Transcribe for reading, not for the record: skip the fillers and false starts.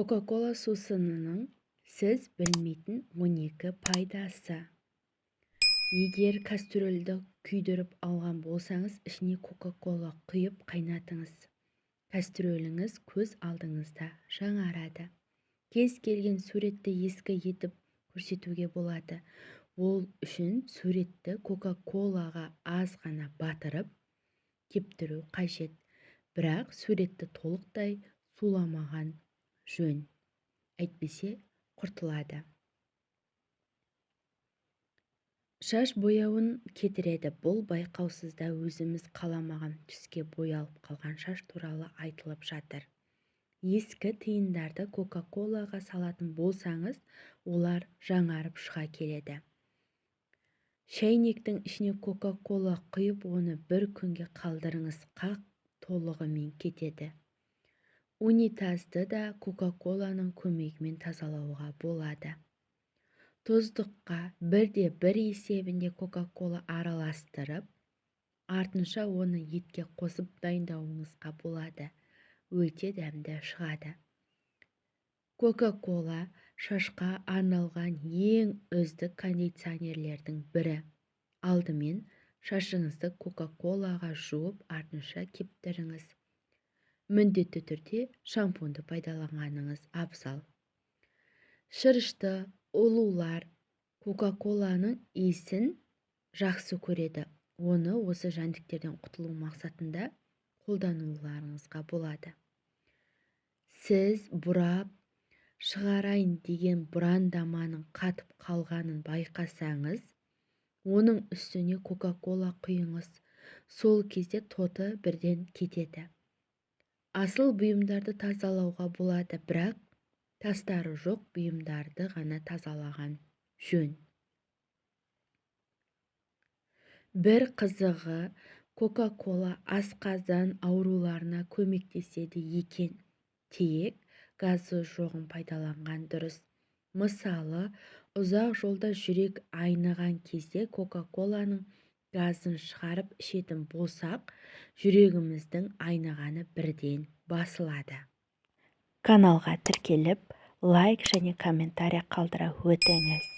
Кока-кола сусынының сіз білмейтін 12 пайдасы. Егер кастрюльді күйдіріп алған болсаңыз, ішіне кока-кола құйып қайнатыңыз. Кастрюліңіз көз алдыңызда жаңарады. Кез келген суретті ескі етіп көрсетуге болады. Ол үшін суретті кока-колаға аз ғана батырып, кептіру қажет. Бірақ суретті толықтай суламаған жөн. Әйтпесе құртылады. Шаш бояуын кетіреді. Бұл байқаусызда өзіміз қаламаған түске боялып қалған шаш туралы айтылып жатыр. Ескі тиындарды кока-колаға салатын болсаңыз, олар жаңарып шыға келеді. Шәйнектің ішіне кока-кола құйып, оны бір күнге қалдырыңыз, қақ толығымен кетеді. Унитазды да кока-коланың көмегімен тазалауға болады. Тұздыққа 1:1 есебінде кока-кола араластырып, артынша оны етке қосып дайындауыңызға болады. Өте дәмді шығады. Кока-кола шашқа арналған ең үздік кондиционерлердің бірі. Алдымен шашыңызды кока-колаға жуып, артынша кептіріңіз. Міндетті түрде шампуньді пайдаланғаныңыз абзал. Шырышты ұлулар кока-коланың иісін жақсы көреді. Оны осы жәндіктерден құтылу мақсатында қолдануларыңызға болады. Сіз бұрап шығарайын деген бұрандаманың қатып қалғанын байқасаңыз, оның үстіне кока-кола құйыңыз. Сол кезде тоты бірден кетеді. Асыл бұйымдарды тазалауға болады, бірақ тастары жоқ бұйымдарды ғана тазалаған жөн. Бір қызығы, кока-кола асқазан ауруларына көмектеседі екен. Тек газы жоғын пайдаланған дұрыс. Мысалы, ұзақ жолда жүрек айныған кезде кока-коланың газын шығарып ішетін болсақ, жүрегіміздің айнығаны бірден басылады. Каналға тіркеліп, лайк және комментарий қалдыра өтіңіз.